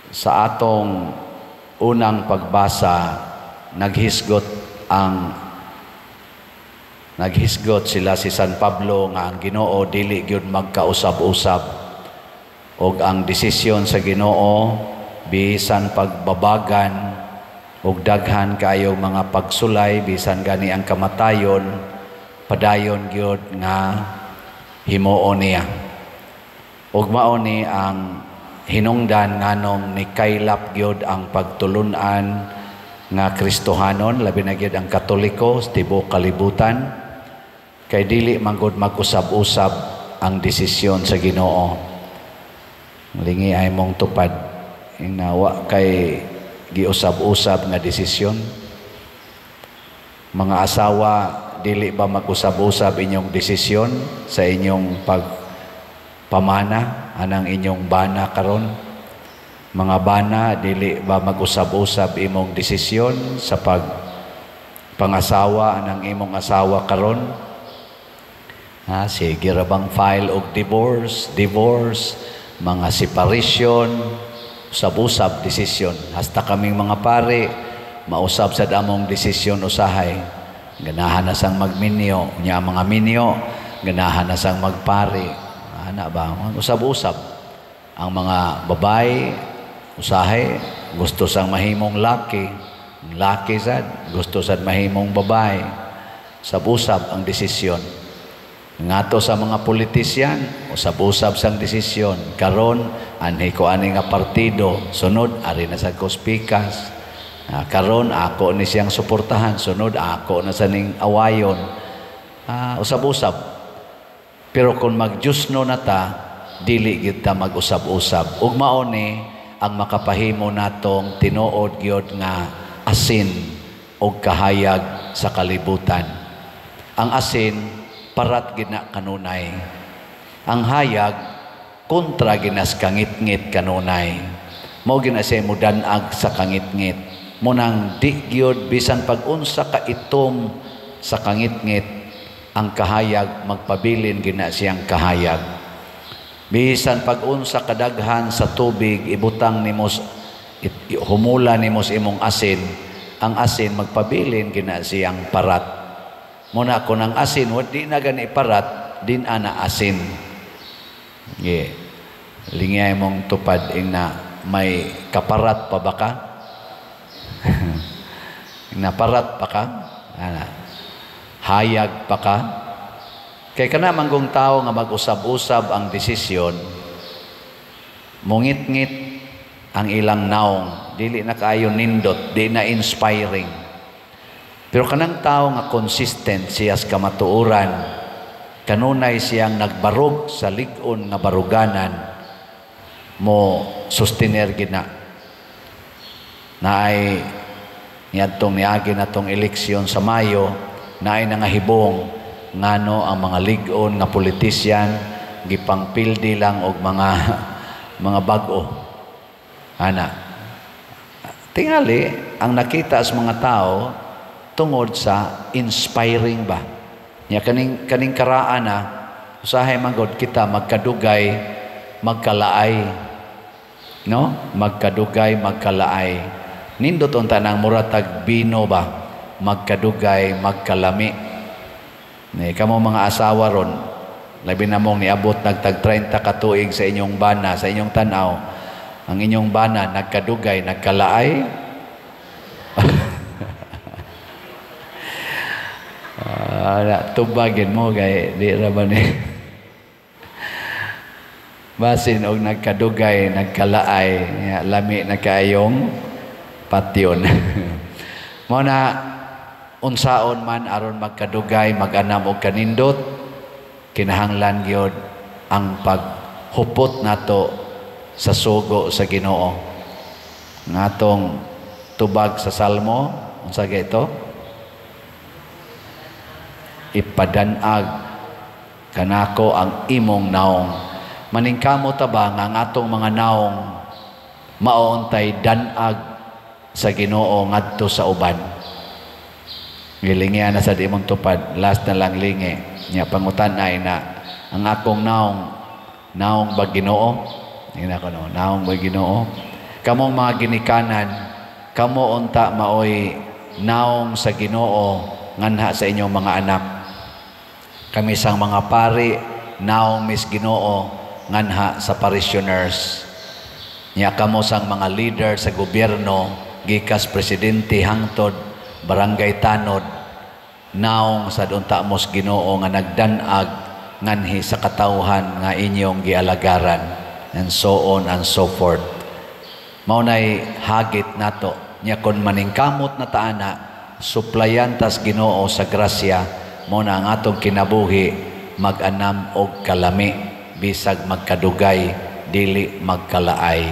Sa atong unang pagbasa, naghisgot sila si San Pablo nga ang Ginoo dili gyud magkausab-usab og ang desisyon sa Ginoo, bisan pagbabagan og daghan kaayo mga pagsulay, bisan gani ang kamatayon, padayon gyud nga himuon niya. Ug mao ni ang hinungdan nganong nikaylap gyud ang pagtulun-an nga Kristohanon, labi na gyud ang Katoliko sa tibuok kalibutan, kay dili man gud mag-usab-usab ang desisyon sa Ginoo. Lingi ay mong tupad ing wa kay giusab-usab nga desisyon. Mga asawa, dili ba mag-usab-usab inyong desisyon sa inyong pagpamana anang inyong bana karon? Mga bana, dili ba mag-usab-usab imong desisyon sa pag pangasawa anang imong asawa karon? Ha, sige ra bang file og divorce, divorce, mga separation, usab-usab desisyon. Hasta kaming mga pare, mausab sa among desisyon usahay. Ganahan na sang magminyo, nya mga minyo, ganahan na sang magpari. Ana ba? Usab-usab. Ang mga babae, usahay, gusto sang mahimong laki. Laki sad, gusto sad mahimong babae. Usab-usab ang desisyon. Ngadto sa mga politisyan, usab-usab sang desisyon. Karon, anhi ko ani nga partido, sunod ari na sa ko pikas. Karon ako ni siyang suportahan, sunod ako na sa ning awayon. Usab-usab. Pero kung mag-Diyosno na ta, dili gyud ta mag-usab-usab. Ug mao ni ang makapahimo natong tinuod gyud nga asin og kahayag sa kalibutan. Ang asin parat gina kanunay. Ang hayag kontra ginas kangitngit kanunay. Mao gina siya mudanag sa kangitngit. Mao nang di gyud, bisan pag-unsa ka itom sa kangitngit, ang kahayag magpabilin gina siyang kahayag. Bisan pag-unsa kadaghan sa tubig ibutang nimo, humula nimo sa imong asin, ang asin magpabilin gina siyang parat. Muna kung ang asin wa di na gani parat, din ana asin. Yeah. Lingay mong tupad ing na may kaparat pa ba ka? Naparat pa ka? Ana. Hayag pa ka? Kay kana manggong tao nga mag-usab-usab ang desisyon, mungit-ngit ang ilang naong, dili na kaayo nindot, di na inspiring. Pero kanang tao nga consistent siya sa kamatuoran, kanunay siyang nagbarog sa lig-on nga baruganan, mo sustener gina. Naay niadtong niagi natong eleksyon sa Mayo, naay nangahibong ngano ang mga lig-on nga politisyan gipangpildi lang og mga bag-o. Ana. Tingali ang nakita sa mga tao tungod sa inspiring ba. Nya kaning karaan na usahay man gud kita magkadugay magkalaay. No? Magkadugay magkalaay. Nindot unta nang muratag bino ba, magkadugay magkalami. Ni kamo mga asawa ron, labi na mong niabot nagtag 30 ka tuig sa inyong bana, sa inyong tan-aw, ang inyong bana nagkadugay nagkalaay. Tubagin mo kay di ra ba ni basin og nagkadugay nagkalaay, lami na kaayong patyon. Mao na unsaon man aron magkadugay mag-anam og kanindot, kinahanglan gyud ang paghupot nato sa sugo sa Ginoo. Ngatong tubag sa Salmo, unsa gyud ito? Ipadanag kanako ang imong naong. Maningkamot ta ba nga ang atong mga naong maoontay danag sa Ginoo ngadto sa uban? Gilingian na sa di mong tupad, last na lang lingi. Nya pangutan ay na ang akong naong, naong ba Ginoo? Ina ko no, naong ba Ginoo? Kamong mga ginikanan, kamo unta maoy naong sa Ginoo nganha sa inyong mga anak. Kami sang mga pari, naong mis Ginoo nganha sa parishioners. Nya kamo sang mga leader sa gobyerno, gikas presidente hangtod barangay tanod, naong sad unta mos Ginoo nga nagdan-ag nganhi sa katawhan nga inyong gialagaran, and so on and so forth. Mao nay hagit nato. Nya kon maningkamot na ta ana, suplayan tas Ginoo sa grasya, mao na ang atong kinabuhi mag-anam og kalami, bisag magkadugay dili magkalaay.